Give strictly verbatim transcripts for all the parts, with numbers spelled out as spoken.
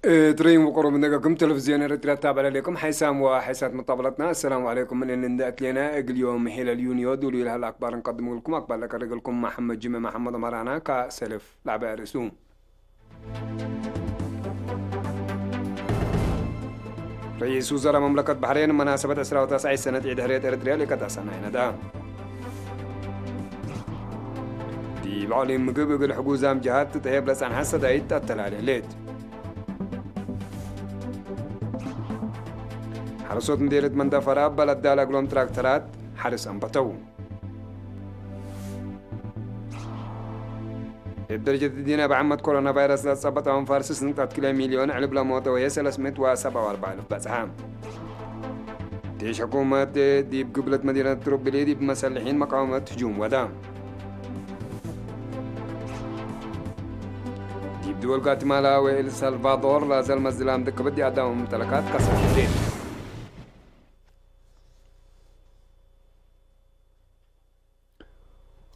እትረይም ወቅሩብ እንደገክም ቴሌቪዝዮን ኤረትርያ ትታብዐ ለሌኩም ሓይሳም ወሓይሳት መጣበለትና። አሰላሙ ዐለይኩም። ምን እንደ አትሌና እግል ዮም ሄለል ዩንዮ ዱሉ ይልሃል አክባር እንቀድም እግልኩም። አክባር ለቀርግልኩም መሐመድ ጅሜ መሐመድ መራና ከሰልፍ ላዕበ ርእሱ። ረኢስ ውዘራ መምለከት በሕሬን መናሰበት ዕስራ ወተስዓይ ሰነት ዒድ ሕርየት ኤረትርያ ሊቀት አሰናይ ነዳ። ዲብ ዐሊ ምግብ እግል ሕጉዛም ጀሃት ትትሄብ ለጸንሐት ሰዳይት አተላሌ ሌት። ሐረሶት ምዴርየት መንደፈራ በለዳ ለእግሎም ትራክተራት ሐርስ አንበተው። እብ ደረጀት እዲነ እብ ዓመት ኮሮና ቫይረስ ለጸበጠ አንፋር ስስ ንቅጠት ክልኤ ሚልዮን ዕልብ ለሞተ ወህዬ ሰለስ ምእት ወሰብዓ ወአርበዕ አልፍ በጽሐ። ዴሽ ሕኩመት ዲብ ግብለት መዲነት ትሩብሊ ዲብ መሰልሒን መቃወመት ህጁም ወዳ። ዲብ ድወል ጓቲማላ ወኤል ሳልቫዶር ላዘልመ ዝላም ድክብት ዲአዳም ሙምተለካት ከሰር።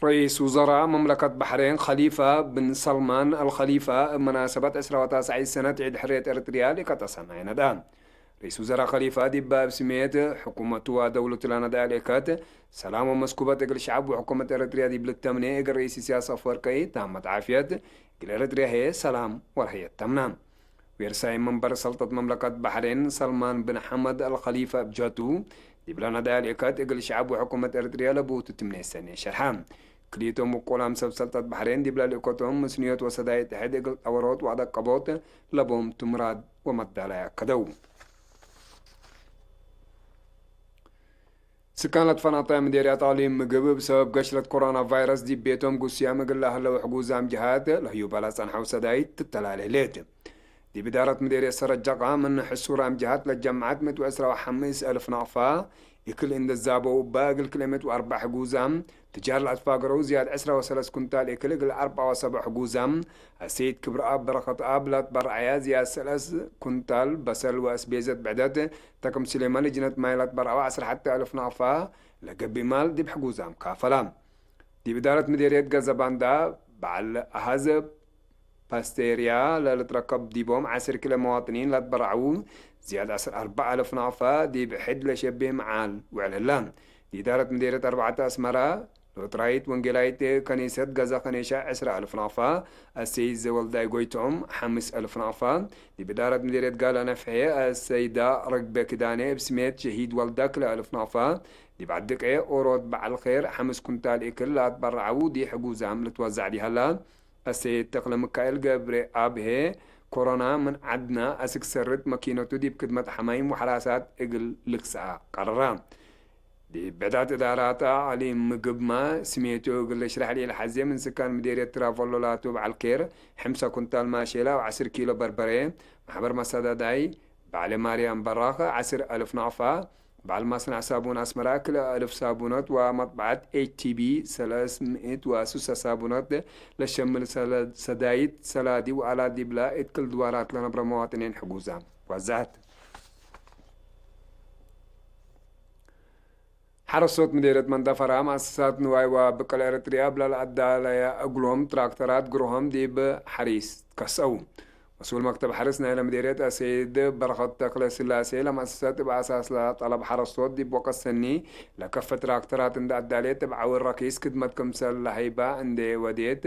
ረኢስ ውዘራ መምለከት በሕሬን ከሊፋ ብን ሰልማን አልከሊፋ እብ መናሰበት ዕስራ ወተስዓይ ሰነት ዒድ ሕርየት ኤረትርያ ሊቀት አሰናይ ነዳ። ረኢስ ውዘራ ከሊፋ ዲብ እብ ስሜት ሕኩመቱ ወደውለቱ ለነዳ ሌከት ሰላም ወመስኩበት እግል ሸዐብ ወሕኩመት ኤረትርያ ዲብ ልተምኔ እግል ረኢስ ኢሳያስ አፈወርቂ ታመት ዓፍየት፣ እግል ኤረትርያ ህዬ ሰላም ወርህየት ተምና። ዌርሳይ መንበር ሰልጠት መምለከት በሕሬን ሰልማን ብን ሐመድ አልከሊፈ እብ ጀቱ፣ ዲብለ ነዳያ ልእከት እግል ሸዐብ ወሕኩመት ኤረትርያ ለቡ ትትምኔ ሰኔ ሸርሐ። ክልኢቶም ውቁላም ሰብ ሰልጠት በሕሬን ዲብለ ልእከቶም ምስንዮት ወሰዳይት ሕድ እግል ጠወሮት ወአደቀቦት ለቦም ትምራድ ወመዳላይ አከደው። ስካን ለትፈናጠ ምዴርያት አሊ ምግብ፣ እብ ሰበብ ገሽለት ኮሮና ቫይረስ ዲብ ቤቶም ጉስያም እግል ለሀለው ሕጉዛም ጀሃት ለህዩበ ለጸንሐው ሰዳይት ትተላሌ ህሌት። ዲብ እዳረት ምዴርየት ሰረጀቃ፣ ምን ሕሱራም ጀሃት ለጀምዐት ምእት ወዕስራ ወሐምስ አልፍ ናቅፋ እክል እንዴ ዛበው እባ፣ እግል ክልኤ ምእት ወአርበዕ ሕጉዛም ትጃር ለአትፋገረው ዝያድ ዕስራ ወሰለስ ኩንታል እክል እግል አርበዕ ወሰብዕ ሕጉዛም አሰይድ ክብረአብ በረከትአብ ለአትበረዐያ ዝያድ ሰለስ ኩንታል በሰል ወአስቤዘት ብዕደት፣ ተክም ስሌማን ልጅነት ማይ ለአትበረዐው ዐስር ሐተ አልፍ ናቅፋ ለገብእ ማል ዲብ ሕጉዛም ካፈላ። ዲብ እዳረት ምዴርየት ገዘባንዳ በዐል አሃዝ ፓስቴርያ ለልትረከብ ዲቦም ዐስር ክልኤ መዋጥኒን ለአትበረዐው ዝያድ ዐስር አርበዕ አልፍ ናቅፋ ዲብ ሕድ ለሸቤ መዓል ውዕል ህላ። ዲዳረት ምዴርየት አርበዕተ አስመራ፣ ሎትራይት ወንጌላይት ከኒሰት ገዛ ከኔሻ ዐስር አልፍ ናቅፋ፣ አሰይድ ዘወልዳይ ጎይትኦም ሐምስ አልፍ ናቅፋ፣ ዲብ እዳረት ምዴርየት ጋላ ነፍሔ አሰይዳ ርግቤ ክዳኔ እብ ስሜት ሸሂድ ወልዳ ክልኤ አልፍ ናቅፋ፣ ዲብ ዐዲቄ ኦሮት በዐል ኼር ሐምስ ኩንታል እክል ለአትበረዐው ዲብ ሕጉዛም ልትወዘዕ ዲሀላ። አሰይድ ተክለሚካኤል ገብረአብ ህዬ፣ ኮሮና ምን ዐድና አስክ ሰርጥ መኪነቱ ዲብ ክድመት ሐማይም ወሐራሳት እግል ልክሰአ ቀረራ። ዲብ ብዕዳት እዳራተ አሊ ምግብማ ስሜቱ እግል ልሽረሕ ለኢለሐዜ፣ ምን ስካን ምዴርየት ትራቮሎ ላቱ በዐል ኬር፣ ሕምሰ ኩንታል ማሼላ ወዐስር ኪሎ በርበሬ፣ ማሕበር መሰዳዳይ በዐለ ማርያም በራኸ ዐስር አልፍ ናቅፋ፣ በዐል ማስናዕ ሳቡን አስመራ ክልኤ አልፍ ሳቡኖት ወመጥበዐት ኤች ቲ ቢ ሰለስ ምእት ወሱሰ ሳቡኖት ለሸምል ሰለ-፣ ሰዳይት ሰላዲ ወአላት ዲብላ እት ክል ድዋራት ለነብረ መዋጥኒን ሕጉዛም ወዛት። ሐረሶት ምዴርየት መንደፈራ፣ መአሰሳት ንዋይ ወብቅል ኤረትርያ እብለ ለአዳለየ እግሎም ትራክተራት ግርሆም ዲብ ሐሪስ ከስአው። መስኡል መክተብ ሐርስ ናይለ ምዴርየት አሰይድ በረኸት ተክለ ስላሴ፣ ለመአሰሰት እብ አሳስ ለጠለብ ሐረስቶት ዲብ ወቀት ሰኒ ለከፈ ትራክተራት እንደ አዳሌት፣ እብ ዐውር ረኪስ ክድመት ክምሰል ለሀይባ እንዴ ወዴት፣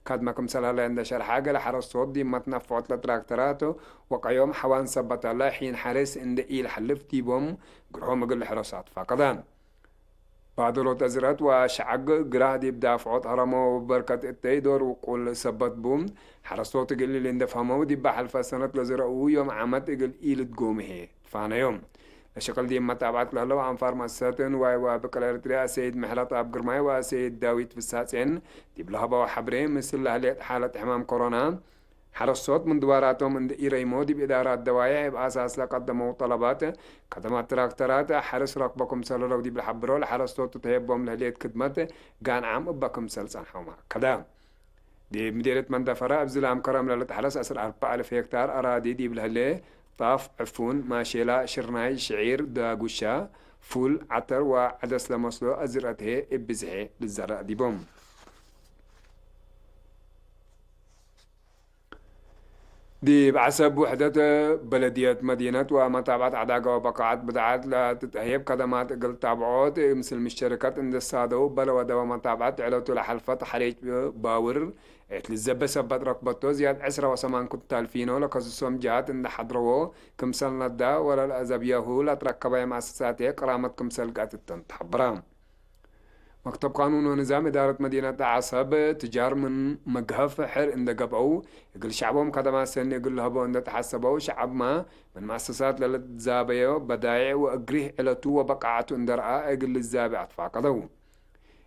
ካድመ ክምሰል ሀለ እንደ ሸርሐ፣ ገሌ ሐረስቶት ዲብ መትነፍዖት ለትራክተራት ወቀዮም ሐዋን ሰበት ሀለ፣ ሒን ሐርስ እንደ ኢለሐልፍ ዲቦም ግርሆም እግል ሕረሱ አትፋቀደ። ባደሎት አዝረት ወሸዐግ ግራህ ዲብ ዳፍዖት ሀረሞ ወበርከት እተይ ዶር ውቁል ሰበት ቡ። ሐረስቶት እግል ኢልንደፍሀመው ዲብ ሐልፈ ሰነት ለዝረእዉ ዮም ዓመት እግል ኢልትጎምሄ ትፋነዮም። ለሸቅል ዲብ መታብዐት ለህለው አንፋር መአሰሰት ንዋይ ወብቅል ኤረትርያ አሰይድ ምሕረተአብ ግርማይ ወአሰይድ ዳዊት ፍሳጼን ዲብ ለሀበው ሐብሬ፣ ምስል ለህሌት ሓለት ሕማም ኮሮና፣ ሐረስቶት ምን ድዋራቶም እንደ ኢረይሞ፣ ዲብ እዳራት ደዋዬሕ እብ አሳስ ለቀደመው ጠለባት፣ ከደማት ትራክተራት ሐርስ ረክቦ ክምሰል ህለው ዲብ ለሐብሮ፣ ለሐረስቶት ትትሄቦም ለህሌት ክድመት ጋን ዓም እበ ክምሰል ጸንሐው መአከደ። ዲብ ምዴርየት መንደፈራ እብ ዝላም ከረም ለልትሐረስ ዐስር አርበዕ አልፍ ሄክታር አራዲ ዲብ ለህሌ፣ ጣፍ፣ ዕፉን፣ ማሼላ፣ ሽርናይ፣ ሽዒር፣ ዳጉሻ፣ ፉል፣ ዐተር ወዐደስ ለመስሎ አዝርአት ህዬ እብ ብዝሔ ልዘረእ ዲቦም። ዲብ ዐሰብ ውሕደት በለድየት መዲነት ወመታብዐት ዐዳገ ወበቃዐት ብድዓት ለትትአህየብ ከደማት እግል ታብዖት ምስል ምሸርከት እንዴ ሳደው እበ ለወደወ መታብዐት ዕለቱ ለሐልፈት ሐሬጭ ባውር እት ልዘበ ሰበት ረክበቶ ዝያድ ዕስራ ወሰማን ኩንታል ፊኖ ለከስሶም ጀሃት እንዴ ሐድረዎ ክምሰል ነዳ ወለለአዘብየሁ ለትረከበ መአሰሳት ቅራመት ክምሰል ገአት እተን ተሐብረ። መክተብ ቃኑን ወንዛም እዳረት መዲነት ዐሰብ፣ ትጃር ምን መግሀፍ ሕር እንደ ገብአው፣ እግል ሸዕቦም ከደማት ሰኒ እግል ለህቦ እንደ ተሐሰበው፣ ሸዐብመ ምን መአሰሳት ለልትዛበዮ በዳይዕ ወእግሪህ ዕለቱ ወበቃዐቱ እንደ ረአ እግል ልዛቤ አትፋቀደው።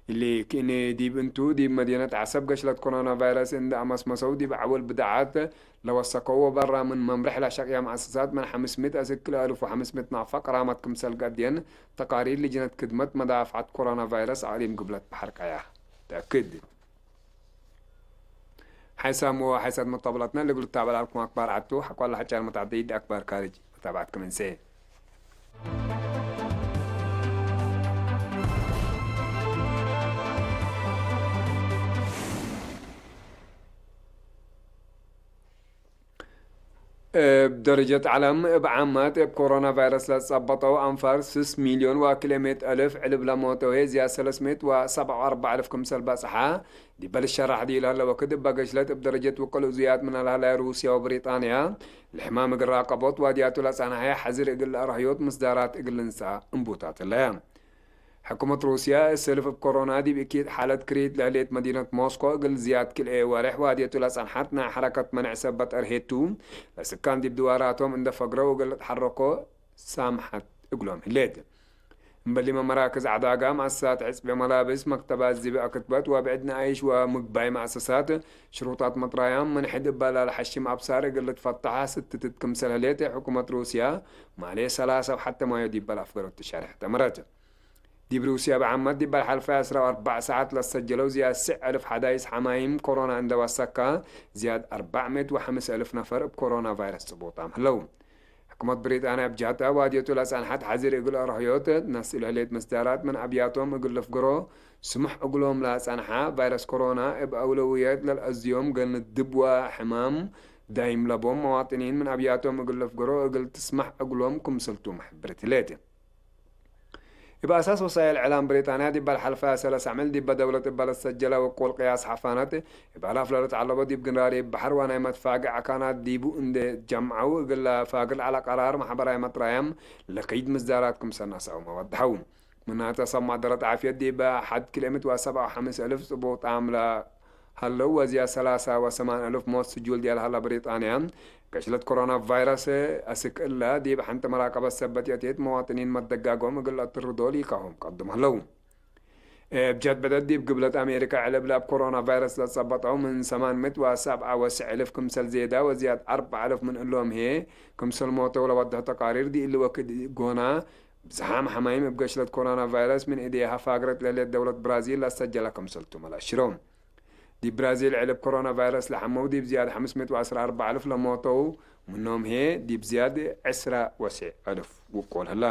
እሊ ክእነ ዲብ እንቱ፣ ዲብ መዲነት ዐሰብ ገሽለት ኮሮና ቫይረስ እንደ አመስመሰው፣ ዲብ ዐውል ብድዓት ለወሰከው ወበራ ምን መምርሕ ለሸቅየ መአሰሳት ምን ሐምስ ምእት አስክ ክልኤ አልፍ ወሐምስ ምእት ናፋ ቅራመት ክምሰል ገአድየን ተቃሪር ልጅነት ክድመት መዳፍዐት ኮሮና ቫይረስ አቅሊም ግብለት በሐር ቀያሕ ተአክድ። ሓይሳም ወሓይሳት መጣበላትና ለእግል ልታበል አልኩም አክባር ዐቱ፣ ሐቆ ለሐጫር መታዕደይድ አክባር ካርጅ መታብዐት ክምንሴ። እብ ደረጀት ዐለም፣ እብ ዓማት እብ ኮሮና ቫይረስ ለጸበጠው አንፋር ስስ ሚልዮን ወክልኤ ምእት አልፍ ዕልብ ለሞተው ህዬ ዝያድ ሰለስ ምእት ወሰብዓ ወአርበዕ አልፍ ክምሰል በጽሐ፣ ዲበ ልሸራሕ ዲብ ለህለ ወክድ እበ ገሽለት እብ ደረጀት ውቅል እዙያት ምን ለህለ ሩስያ ወብሪጣንያ፣ ለሕማም እግል ራቀቦት ዋድያቱ ለጸንሐየ ሐዝር እግል ለአርህዮት ምስዳራት እግል ልንሰእ እንቡታት ህለ። ሕኩመት ሩስያ፣ እሰልፍ እብ ኮሮና ዲብ እኪት ሓለት ክሪት ለህሌት መዲነት ሞስኮ፣ እግል ዝያድ ክልኤ ወሬሕ ዋድየቱ ለጸንሐት ናይ ሐረከት መንዕ ሰበት አርሄቱ፣ ለስካን ዲብ ድዋራቶም እንደ ፈግረው እግል ልትሐረኮ ሳምሐት እግሎም ህሌት። እምበሊመ መራክዝ ዐዳጋ፣ መአሰሳት ዕጽበ መላብስ፣ መክተባት ዝብእ አክትበት ወብዕድ ነኣይሽ ወምግባይ መአሰሳት፣ ሽሩጣት መጥራያም፣ ምን ሕድ እበ ለልሐሽም አብሳር እግል ልትፈተሐ ስትትት ክምሰል ህሌት፣ ሕኩመት ሩስያ ማሌ ሰላሳ ወሐተ ማዮ ዲበ ለአፍገረቱ ሸርሕ ተመረት። ዲብ ሩስያ ብዓመት ዲብ ለሐልፈ ዐስራ ወአርበዕ ሰዓት ለሰጀለው ዝያድ ስዕ አልፍ ሐዳይስ ሐማይም ኮሮና እንደ ወሰካ፣ ዝያድ አርበዕ ምእት ወሐምስ አልፍ ነፈር እብ ኮሮና ቫይረስ ጽቡጣም ህለው። ሕኩመት ብሪጣንያ እብ ጀህተ፣ ዋድየቱ ለጸንሐት ሐዚር እግል አርህዮት ነስእ ለህሌት ምስዳራት ምን አብያቶም እግል ልፍግሮ ስሙሕ እግሎም ለጸንሐ፣ ቫይረስ ኮሮና እብ አውለውየት ለልአዝዮም ገንድብ ወሕማም ዳይም ለቦም መዋጥኒን ምን አብያቶም እግል ልፍግሮ እግል ትስመሕ እግሎም ክምሰልቱ መሕብርት ህሌት። እብ አሳስ ወሳይል እዕላም ብሪጣንያ፣ ዲበ ለሐልፈ ሰለስ አምዕል ዲበ ደውለት እበ ለሰጀለ ውቁል ቅያስ ሐፋነት፣ እብ አላፍ ለልትዐለቦ ዲብ ግንራሪ እብ በሐር ወናይ መትፋግዕ አካናት ዲቡ እንዴ ጀምዐው፣ እግል ለፋግር ዐለ ቀራር መሕበራይ መጥራያም ለከይድ ምስዳራት ክምሰል ነስአው መወድሐው። ምናተ ሰብ ማደረት ዓፍየት ዲበ ሐድ ክልኤ ምእት ወሰብዓ ወሐምስ አልፍ ጽቡጣም ለ ሀለው ወዝያድ ሰላሳ ወሰማን አልፍ ሞት ስጁል ዲያል ሀላ ብሪጣንያ፣ ገሽለት ኮሮና ቫይረስ አስክ እለ ዲብ ሐንቲ መራቀበት ሰበት የቴት መዋጥኒን መደጋጎም እግል ለአትርዶ ሊካሆም ቀድም ሀለው። እብ ጀት በደት ዲብ ግብለት አሜሪካ ዕልብ ለእብ ኮሮና ቫይረስ ለጸበጠው ምን ሰማን ምእት ወሰብዓ ወስዕ እልፍ ክምሰል ዜዳ ወዝያድ አርበዕ እልፍ ምን እሎም ህዬ ክምሰል ሞተው ለወድሐ ተቃሪር ዲእሊ ወክድ ጎና፣ ብዝሓም ሐማይም እብ ገሽለት ኮሮና ቫይረስ ምን እዴሃ ፋግረት ለህሌት ደውለት ብራዚል ለሰጀለ ክምሰልቱመ ለአሽረው። ዲብ ብራዚል ዕልብ ኮሮና ቫይረስ ለሐመው ዲብ ዝያድ ሐምስ ምእት ወዐስራ አርበዕ አልፍ ለሞተው ምኖም ህዬ ዲብ ዝያድ ዕስራ ወስዕ አልፍ ውቁል ህለ።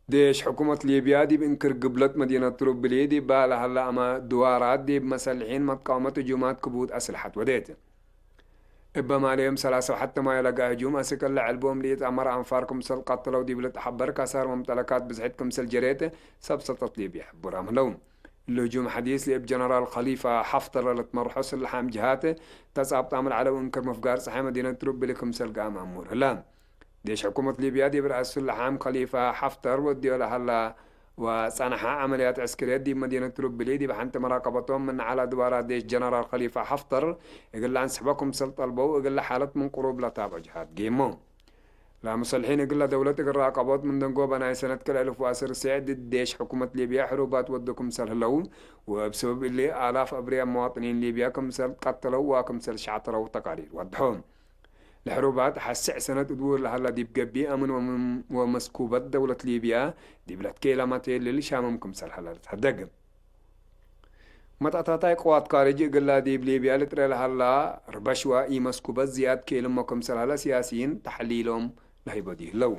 ዴሽ ሕኩመት ሊብያ ዲብ እንክር ግብለት መዲነት ትሩብሊ ዲብ ለሀለ አመ ድዋራት ዲብ መሰልሒን መትቃወመት ህጁማት ክቡድ አስልሐት ወዴት። እበ ማሌ ዮም ሰላሳ ወሐተ ማዮ ለገአ ህጁም አስክ እለ ዐልቦም ለኢትአመረ አንፋር ክምሰል ቀተለው ዲብ ልትሐበር ከሳር መምጠለካት ብዝሕት ክምሰል ጀሬት ሰብ ሰልጠት ሊብያ ሕቡራም ህለው። እሊ ህጁም ሐዲስ ለእብ ጀነራል ከሊፋ ሐፍተር ለልትመርሖ ስልሓም ጅሃት ተጻብጣም ለዐለው እንክር ምፍጋር ጸሓይ መዲነት ትሩብሊ ክምሰል ገአ መእሙር ህለ። ዴሽ ሕኩመት ሊብያ ዲብ ረአስ ለሓም ከሊፋ ሐፍተር ወድዮ ለሀላ ወጸንሐ ዐመልያት ዕስክርየት ዲብ መዲነት ትሩብሊ ዲብ ሐንቲ መራቀበቶም ምን ዐለ ድባራት ዴሽ ጀነራል ከሊፋ ሐፍተር እግል ለአንስሕቦ ክምሰል ጠልበው እግለ ሓለት ምን ቅሩብ ለታብዖ ጀሃት ጌሞ። ለሙሰልሒን እግለ ደውለት እግል ራቀቦት ምን ደንጎበ ናይ ሰነት ክልኤ እልፍ ወዐስር ሴዕ ድድ ዴሽ ሕኩመት ሊብያ ሕሩባት ወዱ ክምሰል ህለው ወእብ ሰበብ እሊ አላፍ አብርያም መዋጥኒን ሊብያ ክምሰል ቀተለው ወክምሰል ሸዕተረው ተቃሪር ወድሖ። ለሕሩባት ሐስዕ ሰነት እድውር ለሀላ ዲብ ገብእ አምን ወም-፣ ወመስኩበት ደውለት ሊብያ ዲብ ለትኬለመ ቴልል ሻምም ክምሰል ሀለ ልትሀደግ። መጣታታይ ቅዋት ካርጅ እግላ ዲብ ሊብያ ልጥረ ለሀላ ርበሽ ወኢመስኩበት ዝያድ ኬልሞ ክምሰል ሀለ ሲያሲይን ተሕሊሎም ለህይቦ ዲህለው።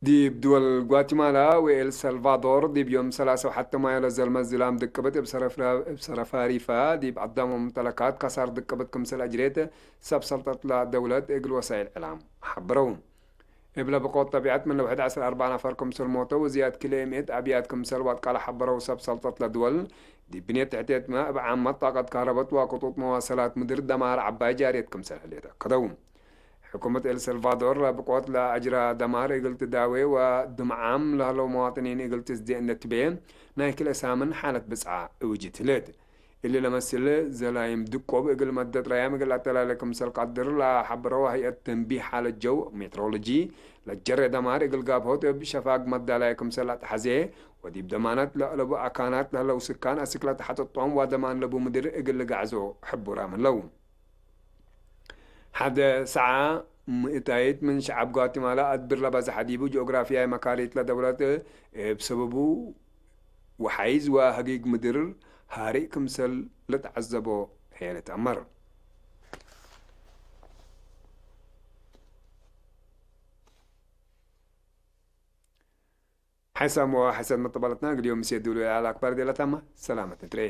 ዲብ ድወል ጓቲማላ ወኤል ሳልቫዶር ዲብ ዮም ሰላሰ ወሐተ ማዮ ለዘልመ ዝላም ድቅብት እብ ሰረፍራ-፣ እብ ሰረፋሪፋ ዲብ አዳም ወሙምተለካት ካሳር ድቅብት ክምሰል አጅሬት ሰብ ሰልጠት ለደውለት እግል ወሳይል ዕላም ሐብረው። እብለ ብቆት ጠቢዐት ምን ለውሕድ ዐስር አርበዕ ነፈር ክምሰል ሞተው ወዝያድ ክልኤ ምእት አብያት ክምሰል ዋጥቃለ ሐበረው ሰብ ሰልጠት ለድወል፣ ዲብ ብኔት ትሕቴትመ እብ ዓመት ጣቀት ካህረበት ወክጡጥ መዋሰላት ምድር ደማር ዐባይ ጃርየት ክምሰል ህሌት አከደው። ሕኩመት ኤል ሳልቫዶር ለብቆት ለአጅራ ደማር እግል ትዳዌ ወድምዓም ለህለው መዋጥኒን እግል ትዝዴ እንዴ ትቤ፣ ናይ ክልኤ ሳምን ሓለት ብጽዓ እውጅት ህሌት። እሊ ለመስል ዘላይም ድቆብ እግል መደት ረያም እግል አተላሌ ክምሰል ቀድር ለሐበረው ህይአት ተንቢህ ሓለት ጀው፣ ሜትሮሎጂ፣ ለጀሬ ደማር እግል ጋብሆት እብ ሸፋግ መዳላይ ክምሰል አትሐዜ፣ ወዲብ ደማነት ለአለቡ አካናት ለህለው ስካን አስክ ለተሐጥጦም ወደማን ለቡ ምድር እግል ልጋዕዞ ሕቡራም ህለው። ሐደ ሰዓ ምእታይት ምን ሸዐብ ጓቲማላ አድብር ለበዝሐ ዲቡ ጂኦግራፍያይ መካሪት ለደውለት እብ ሰበቡ ወሓይዝ ወሀጊግ ምድር ሃሪእ ክምሰል ልትዐዘቦ ህዬ ልትአመር። ሐይሳም ወሐሰን መጠባለትና እግል ዮም ምሴ ዱሉ ለአል አክባር ዴለታማ ሰላመት ንትርኤ።